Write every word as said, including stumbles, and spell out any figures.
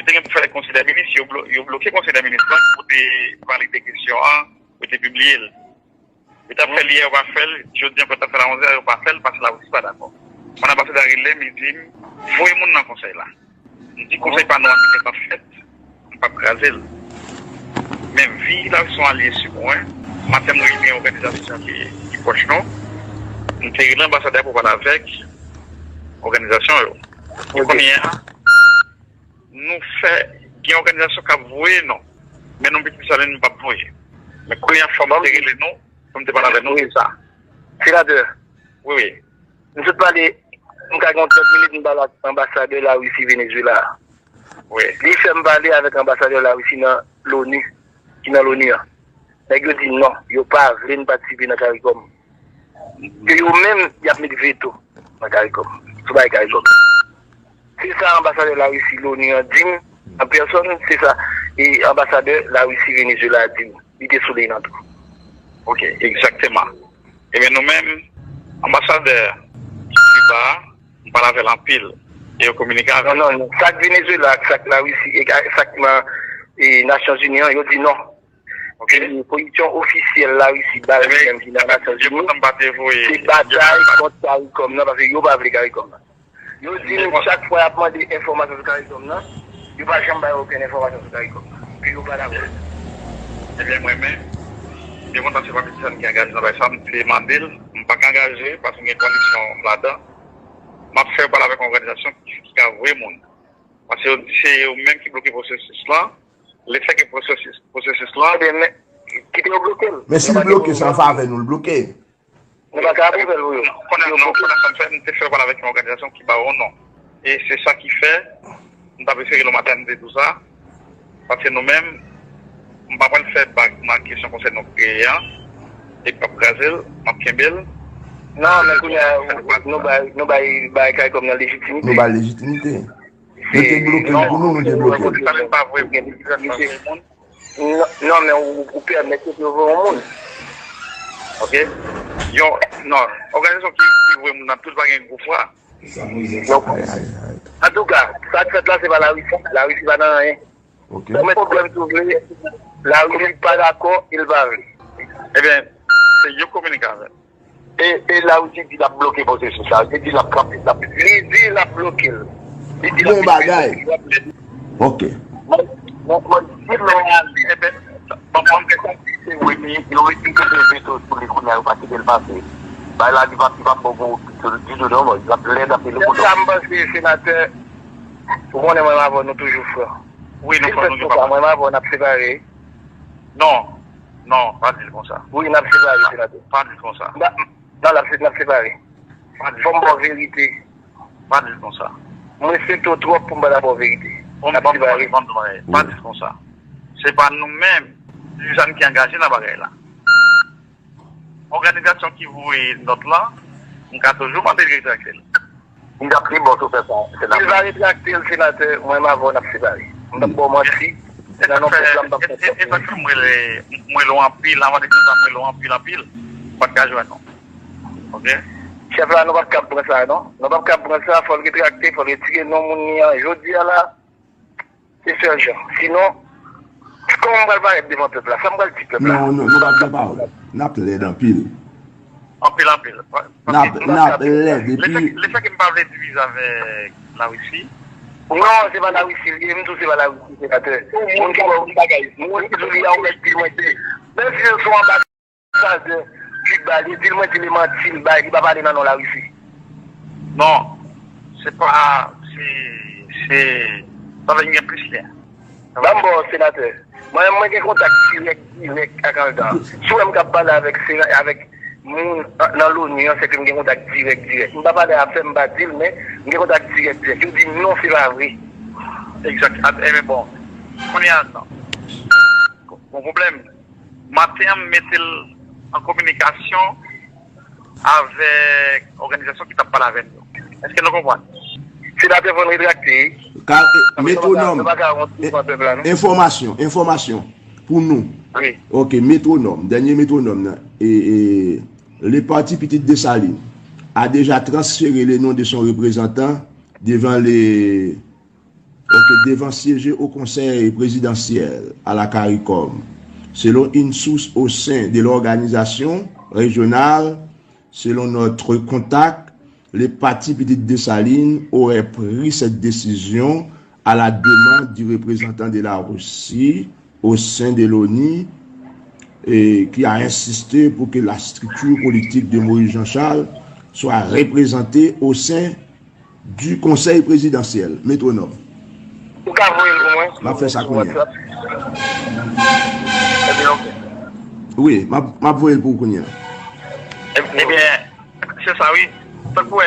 Te gen pou fè konsèy dè minis, yo, blo, yo bloke konsèy dè minis lan pou te valide kesyon an, pou te pibliye l. Yo t ap fè l yè, yo pa fè l, jodi ankò yo t ap fè l a onzè, yo pa fè l, paske Larisi pa dakò. Mwen anbasadè a rele m, li di m, voye moun nan konsèy la. M di konsèy pa nou an ki gentan fèt, m p ap kraze l. Men vi Larisi se yon alye sou mwen, maten m reyini òganizasyon ki, ki pwòch nou, m te rele anbasadè a pou pale avèk òganizasyon yo. E kounye a, nou fè, gen òganizasyon k ap voye nou, men nou Petite Desalin nou p ap voye. Men kounye a fò m te rele nou, pou m te pale avè nou sou sa. Senatè, wi, wi. M sot pale, m ka gen trant minit m pale ak anbasadè Larisi Venezuela a. Wi. Li fè m pale avèk anbasadè Larisi nan Loni, ki nan Loni an. Nèg yo di non, yo pa vle n patisipe nan CARICOM. Ke yo menm, y ap met veto nan CARICOM, sou bagay CARICOM. Se sa anbasadè Larisi Loni an di m an pèsòn, se sa e anbasadè Larisi Venezuela a di m. Li te sou liy nan tou. Ok, egzakteman. Ebyen, nou menm, anbasadè Kiba a, m pale avè l anpil. E yo kominike avè l. Non, non, non. Sa k Venezuela ak sa k Larisi, e sa k nan e, Nasyonzini an, yo di non. Ok. E pozisyon ofisyèl Larisi ba yo menm ki nan Nasyonzini, se batay kont CARICOM nan, paske yo pa vle CARICOM nan. Yo di nou chak fwa y ap mande enfòmasyon sou CARICOM nan, yo pa janm ba yo okenn enfòmasyon sou CARICOM nan. Ke yo pa dakò. Ebyen, mwen menm, byen kontan se pa Petite Desalin ki angaje nan bagay sa, m te mande l, m pa ka angaje, paske m gen kondisyon ladan. M ap fè yo pale avèk yon òganizasyon ki, ki ka voye moun. Paske yo di se yo menm ki bloke pwosesis lan. Lefètke pwosesis, pwosesis lan. Ebyen, men, kite yo bloke l. Men si l bloke, se an favè nou l bloke. Nou pa ka apwouve l pou yo. Konnen, non, konnen sa m fè, m te fè pale avèk yon òganizasyon ki ba yo non. E se sa ki fè, m t ap eseye l yon maten, m te di w sa. Paske nou menm, m pa pral fè bag nan kesyon konsèy nou kreye an. E p ap kraze l, m ap kenbe l. Non, men kounye a, nou bay, nou bay, bay CARICOM nan lejitimite. Nou bay lejitimite. Nou te bloke l pou nou, nou te bloke l. Sa vle pa vre, misye, non, non, men ou, ou pèmèt yo pou yo voye yon moun. Ok? Yon, non, òganizasyon ki, ki voye moun nan tout pa gen gwo fwa. Donk, antouka, sa k fèt la, se pa Larisi. Larisi pa nan anyen. Ok. Ou met pwoblèm si w vle, Larisi pa dakò, e l pa vle. Ebyen, se yo kominike avè l. E, e Larisi di l ap bloke pwosesis la. Li di l ap kanpe, l ap, li di l ap bloke l. Li di l ap bloke l. Bon bagay. Ok. Bon, bon, bon, di lè a, ebyen, bon, bon, se wi, li, yo retire veto sou li kounye a, yo pa kite l pase. Bay la, li p ap, li p ap bon pou ditou, ditou non, bon, l ap lèd anpil pou nou. Sa m panse, senatè, ou konnen mwen avè w, nou toujou frè. Wi, nou frè, nou gen pa pwoblèm. Mwen avè w, n ap separe. Non, non, pa di l konsa. Wi, n ap separe, senatè. Pa di l konsa. Ba, non, n ap, n ap separe. Pa di l konsa. Fò m ba w verite. Pa di l konsa. M respekte w twòp pou m pa ta ba w verite. N ap separe. Bon, bon, bon, bon, bon, pa di l konsa. Se pa nou menm, Suzanne ki angaje nan bagay la. Òganizasyon ki voye nòt lan, m ka toujou mande l retrakte l. M t ap pi bon si w fè sa, senatè. Si l pa retrakte l, senatè, mwen m avè w n ap separe. M p ap ba w manti. Nan non pèp la, m p ap fè sa. E sa k fè m rele, m rele w anpil, anvan de tout sa, m rele w anpil, anpil. M pa t ka jwenn ou. Ok? Chèf la, nou p ap kab pran sa, non. Nou p ap kab pran sa, fò l retrakte, fò l retire non moun li an. Jodi a la, se sèl jan. Sinon, kòman m pral parèt devan pèp la? Sa m pral di pèp la? Non, non, nou p ap gen pawòl. N ap lèd anpil. Anpil, anpil. N ap, n ap lèd, epi lefètke m pa vle divize avèk Larisi. Non, se pa Larisi l ye, m di w se pa Larisi, senatè. Moun ki wè yon bagay, moun ki di w li a yon nèg pi lwen ke. Menm si se yon anba- anbasadè Kiba, li di l, mwen di li manti, l bay, li pa pale nan non Larisi. Non, se pa, se, se, sa vle di gen plis lyen. Ban m ba w, senatè. Mwen, mwen gen kontak dirèk, dirèk ak Aldan. Si w wè m k ap pale avèk sena-, avèk moun nan Loni an, se ke m gen kontak dirèk, dirèk. M pa pale afè, m pa di l, men m gen kontak dirèk, dirèk. Yo di non, se pa vre. Egzak. At-, e men bon, kounye a, non. Gon pwoblèm. Maten an, m mete l an kominikasyon avèk òganizasyon ki t ap pale avè m yo. Èske nou konprann? Senatè fò n retrakte, wi. Ka, e, Metwonòm, e, enfòmasyon, enfòmasyon pou nou. Wi. Ok, Metwonòm, dènye Metwonòm nan. E, e, le parti Petite Dessalines a déjà transféré le nom de son représentant devant le Ok, devan siéger au Conseil présidentiel à la CARICOM, selon une source au sein de l'organisation régionale, selon notre contact, le parti Petite Dessalines aurait pris cette décision à la demande du représentant de la Russie au sein de l'ONU, et qui a insisté pour que la structure politique de Maurice Jean-Charles soit représentée au sein du Conseil présidentiel, métronome. Ou ka voye l pou mwen? M ap fè sa kounye a. Ebyen, ok. Wi, m ap, m ap voye l pou ou kounye a. Ebyen, se sa, wi. Tankou,